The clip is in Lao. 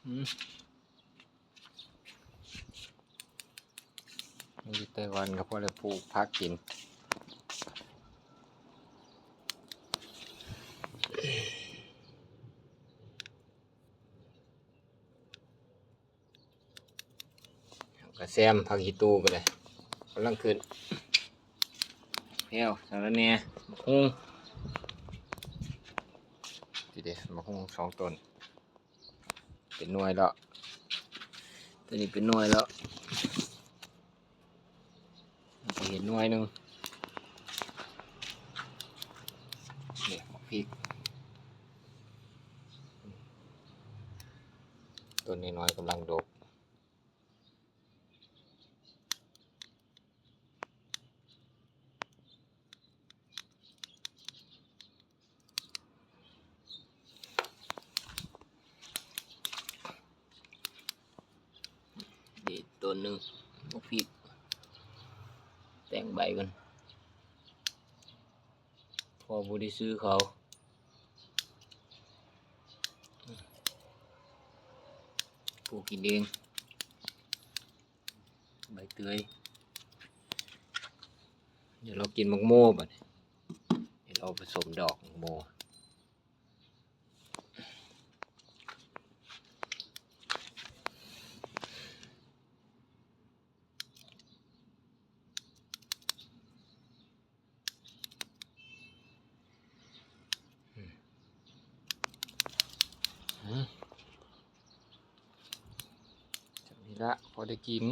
ມ ຢູ່ໄຕ້ຫວັນກໍພໍໄດ້ປູກຜັກກິນ. ກະແຊມ ຜັກອີ່ຕູກໍໄດ້ ກຳລັງຂຶ້ນ ແພ້ວ ສາລະແໜ່ ບັກຫຸ່ງ ນີ້ເດ້ ບັກຫຸ່ງສອງຕົ້ນ ເປັນໜ່ວຍແລ້ວ ໂຕນີ້ເປັນໜ່ວຍແລ້ວ. ເຫັນໜ່ວຍໜຶ່ງ ນີ້ບັກພິກ ຕົ້ນນ້ອຍໆກຳລັງດົກ ນີ້ຕົ້ນໜຶ່ງ ບັກພິກ ແຕ່ງໃບມັນ ພໍບໍ່ໄດ້ຊື້ເຂົາ ປູກກິນເອງ ໃບເຕືອຍ ດຽວລອງກິນໝາກໂມບາດນີ້ ດຽວລອງປະສົມດອກໝາກໂມ. ອືມ ອືມ ຈຳນີ້ລະ ພໍໄດ້ກິນ.